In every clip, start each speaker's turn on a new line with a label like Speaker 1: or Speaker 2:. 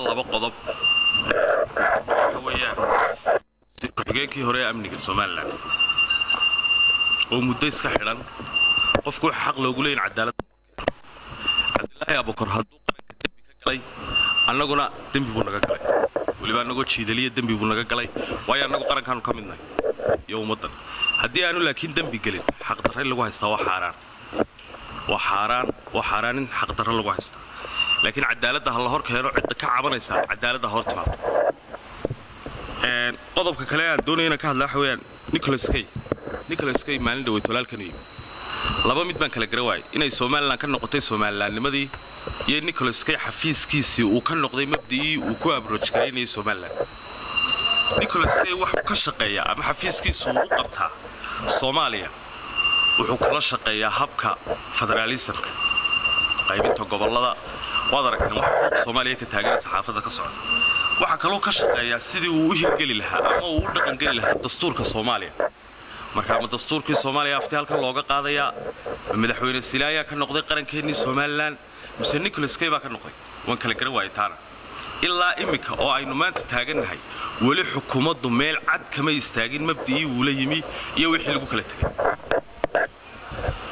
Speaker 1: Laba qodob waxa weeyaan ku-xigeenkii hore ee amniga Somaliland oo muddo iska xidhan. Qofku waxa xaq loogu leeyin cadaalad. Cabdilaahi Abukor hadduu qaranka dembi ka galay, annaguna dembi buu naga galay. Weliba annagoo Jiidaliya dembi buu naga galay, waayo annagu qarankaanu ka midnahay iyo ummaddan. Haddii aanu laakiin dembi gelin, xaqdarra in lagu haystaa waa xaaraan, waa xaaraan, waa xaaraan in xaqdarra lagu haystaa. Laakiin cadaaladda ha la hor keeno. Cidda ka cabanaysaa cadaaladda ha hor timaado. Qodobka kale aan doonaya inaan ka hadla waxa weeyaan Nicholas Kay. Nicholas Kay maalin dhawey tolaalkan yimi. Laba mid baan kala garan waayay: inay Somaliland ka noqotay Somalilandnimadii iyo Nicholas Kay xafiiskiisii uu ka noqday mabdi'ii uu ku approach garaynayay Somaliland. Nicholas Kay waxuu ka shaqeeyaa ama xafiiskiisu uu u qabtaa Soomaaliya, wuxuu kala shaqeeyaa habka federaalismka, qaybinta gobollada. Waad aragteen waxa xuquuq Soomaaliya ka taagan, saxaafadda ka socda. Waxaa kaloo ka shaqeeyaa sidii uu u hirgeli lahaa ama uu u dhaqangeli lahaa dastuurka Soomaaliya. Marka ama dastuurkii Soomaaliya afti halkan looga qaadayaa, ma madaxweyne Silaayaa ka noqday qarankeennii Somaliland, mise Nicholas Kay baa ka noqday? Waan kala garan waayay taana. Ilaa iminka oo aynu maanta taagannahay, weli xukuumaddu meel cad kama istaagin mabdi'ii wuula yimi iyo wixii lagu kala tegay.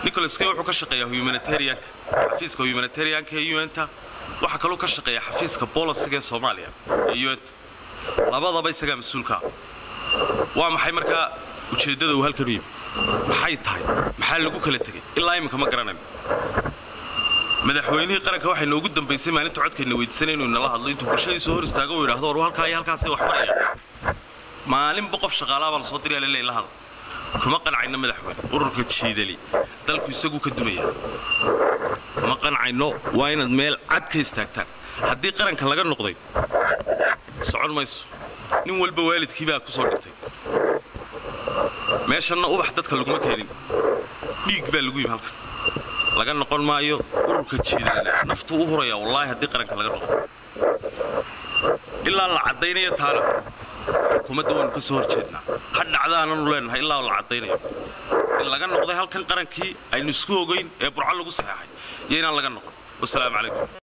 Speaker 1: Nicholas Kay wuxuu ka shaqeeyaa humanitarianka, xafiiska humanitarianka ee UN-ta. Waxaa kaloo ka shaqeeya xafiiska policyga ee Soomaaliya ee UN-ta. Labadaba isagaa mas-uulkaa. Waa maxay markaa ujeeddada uu halkan u yimi? Maxay tahay? Maxaa lagu kala tegay? Ilaa iminka ma garanayo. Madaxweynihii qaranka waxay noogu dambaysay maalinta codkayna weydiisanay inuu nala hadlo, intuu bulshadiisa hor istaago uu yidhahdo, "War, halkaa iyo halkaasay wax marayaan." Maalinba qof shaqaalaa baa la soo diraya, laleey la hadal. Kuma qancayno, madaxweyne. Ururka Jiidali dalku isaguu ka dumaya, kuma qancayno. Waa inaad meel cad ka istaagtaan. Haddii qaranka laga noqday, socon mayso. Nin walba waalidkii baa ku soo dhintay meeshanna. Ubax dadka laguma keenin, dhiig baa lagu yimi. Halkan laga noqon maayo. Ururka Jiidalina naftuu u huraya, wallaahi, haddii qaranka laga noqdo. Ilaa la caddaynayo taana, xukuumadda waanu ka soo hor jeednaa. Ha dhacdaananu leenahay ilaa la caddaynayo in laga noqday halkan qarankii aynu isku ogayn ee Burco lagu saxeexay iyo inaan laga noqon. Wasalaamu calaykum.